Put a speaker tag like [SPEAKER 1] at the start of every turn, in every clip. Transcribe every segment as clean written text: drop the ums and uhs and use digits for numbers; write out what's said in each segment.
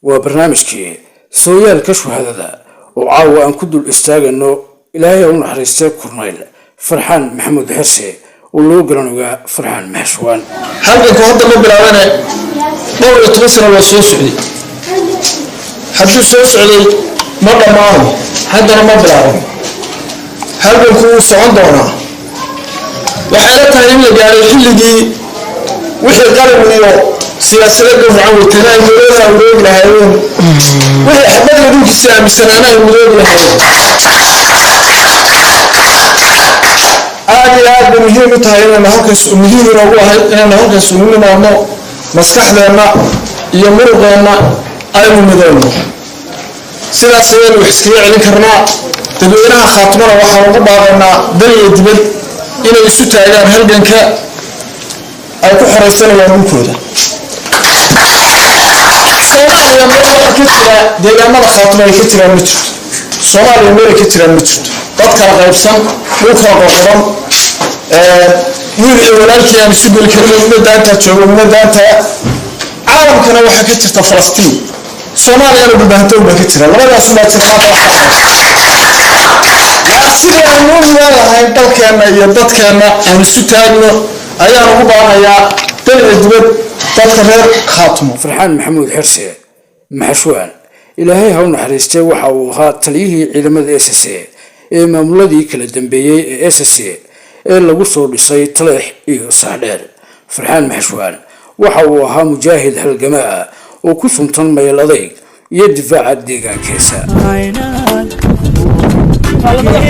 [SPEAKER 1] Waa barnaamijkii Sooyaalka Shuhadada oo caawa aan ku dul istaagano Ilaahay ha u naxariistay Korneyl Farxaan Maxamuud Xirse oo loo garan ogaa Farxaan Maxashwaan.
[SPEAKER 2] Halganku hadda ma bilaabane, dhowr iyo toban sano waa soo socday. Hadduu soo socday ma dhammaano, haddana ma bilaaban. Halganku wuu socon doonaa. Waxayla tahay in la gaaray xilligii wixii qalab iyo siyaasado gowracan watana ay midooda midoobi lahaayeen, wixii xabadda dhulkiisa aaminsanaana ay midoobi lahaayeen. Aad iyo aad bay muhiim u tahay inaynu halkaas, muhiim inoogu ahayd inaynu halkaas ugu nimaadno, maskaxdeenna iyo muruqeenna aynu mideyno. Sidaas ayaynu wax iskaga celin karnaa. Dadweynaha Khaatumana waxaan ugu baaqaynaa dal iyo dibad inay isu taagaan halganka ay ku xoraysanayaan dhulkooda. Soomaaliya meel waxa ka jira deegaamada Khaatuma ay ka jiraan ma jirto. Soomaaliya meel ay ka jiraan ma jirto. Dad kala qaybsan, dhul kala qoqoban, wiil iyo walaalkii aan isu geli karin, midna daantaa joogo, midna daantaa. Caalamkana waxaa ka jirta Falastiin, Soomaaliyana dhulbahantow baa ka jira. Labadaas baa jira maanta. Waa sidii aynu u midaan lahayn dalkeenna iyo dadkeenna aan isu taagno ayaan ugu baaqayaa dal iyo dibad dadka reer Khaatumo.
[SPEAKER 1] Farxaan Maxamuud Xirse Maxashwaan, Ilaahay ha u naxariistay, waxa uu ahaa taliyihii ciidamada SSC ee maamuladii kala dambeeyey ee SSC ee lagu soo dhisay Taleex iyo Saaxdheer. Farxaan Maxashwaan waxa uu ahaa mujaahid halgamaa ah oo ku suntan mayl adayg iyo difaaca deegaankiisa.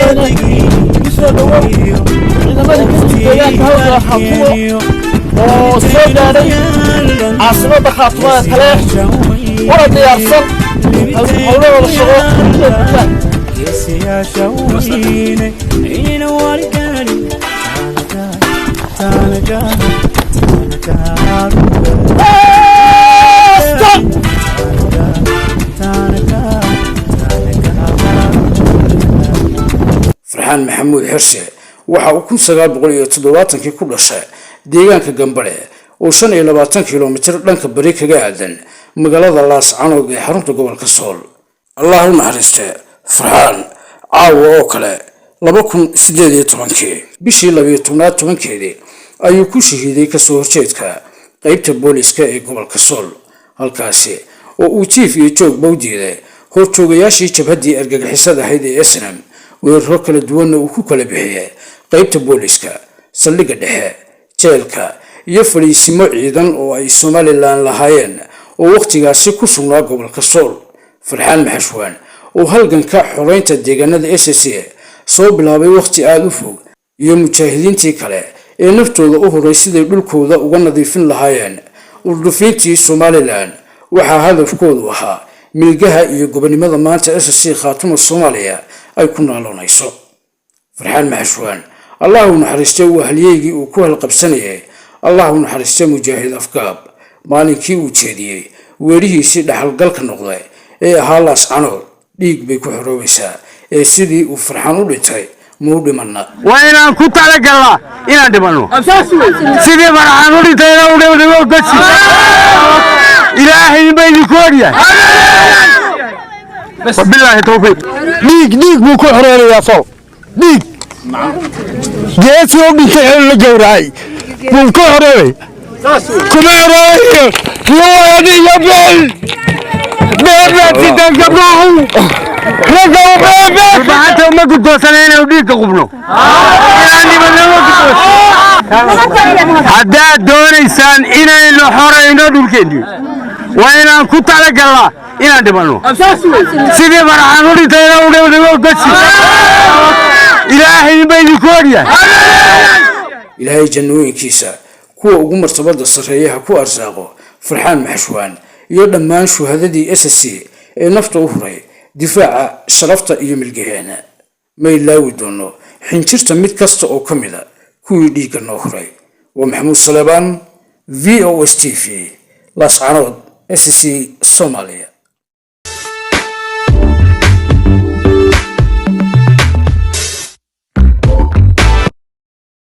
[SPEAKER 3] Kusoo dhawow ciidamadii ka deegaanka hawda Khaatumo oo soo gaadhay caasimadda Khaatumada Taleex, una diyaarsan howlahooda shaqo inay gutaan.
[SPEAKER 1] Farxaan Maxamuud Xirse waxa uu 1970-kii ku dhashay deegaanka Gambare oo 25 kilomitir dhanka bari kaga aadan magaalada Laascanood ee xarunta gobolka Sool. Allah u naxariiste Farxaan, caawa oo kale 2018-kii bishii 12aad 10-keedii ayuu ku shahiiday kasoo horjeedka qeybta booliska ee gobolka Sool, halkaasi oo uu jiif iyo joogba u diiday horjoogayaashii jabhaddii argagixisada ahayd ee SNM, weeraro kala duwanna uu ku kala bixiyey qeybta booliska, saldhigga dhexe, jeelka iyo fadhiisimo ciidan oo ay Somalilan lahaayeen oo wakhtigaasi ku sugnaa gobolka Sool. Farxaan Maxashwaan oo halganka xoreynta deegaanada SSC soo bilaabay wakhti aada u fog iyo mujaahidiintii kale ee naftooda u huray siday dhulkooda uga nadiifin lahaayeen urdufiintii Somalilan, waxaa hadafkoodu ahaa milgaha iyo gobonimada maanta SSC Khaatuma Soomaaliya ay ku naaloonayso. Farxaan Maxashwaan, Allah u naxariistay, uu halyeygii uu ku halqabsanayay, Allah u naxariistay mujaahid Afgaab, maalinkii uu jeediyey weerihiisii dhaxalgalka noqday ee ahaa "Laascanood dhiig bay ku xoroobaysaa", ee sidii uu Farxaan u dhintay muu dhimanna.
[SPEAKER 4] Waa inaan ku talagalnaa inaan dhimanno sidii Farxaan u dhintay inaan u dhimano gosi. Ilaahay ba idinku ogyahay. Wabilaahi tawfiiq. Dhiig dhiig buu ku xoroonayaa Sool. Dhiig geesi u dhintay ee la gowracay buu ku xoroobay, kuma xoroobayo riwaayad iyo beel beel baad sitaan gabdhahu ragga beel maanta uma guddoonsana inaynu dhiigga qubno, inaan dhimanno ma guddoonsan. Haddaad doonaysaan inaynu xorayno dhulkeennii, waa inaan ku talagalnaa inaan dhimanno sidii Farxaan u dhintay inaan u dhimano gosi. Ilaahay ba idinku ogyahay.
[SPEAKER 1] Ilaahay jannooyinkiisa kuwa ugu martabada sarreeya ha ku arsaaqo Farxaan Maxashwaan iyo dhammaan shuhadadii SSC ee nafta u huray difaaca sharafta iyo milgaheena. Ma ilaawi doono xinjirta mid kasta oo ka mida kuwii dhiigga noo huray. Waa Maxamuud Saleebaan, VOS TV, Laascanood, SSC, Soomaaliya.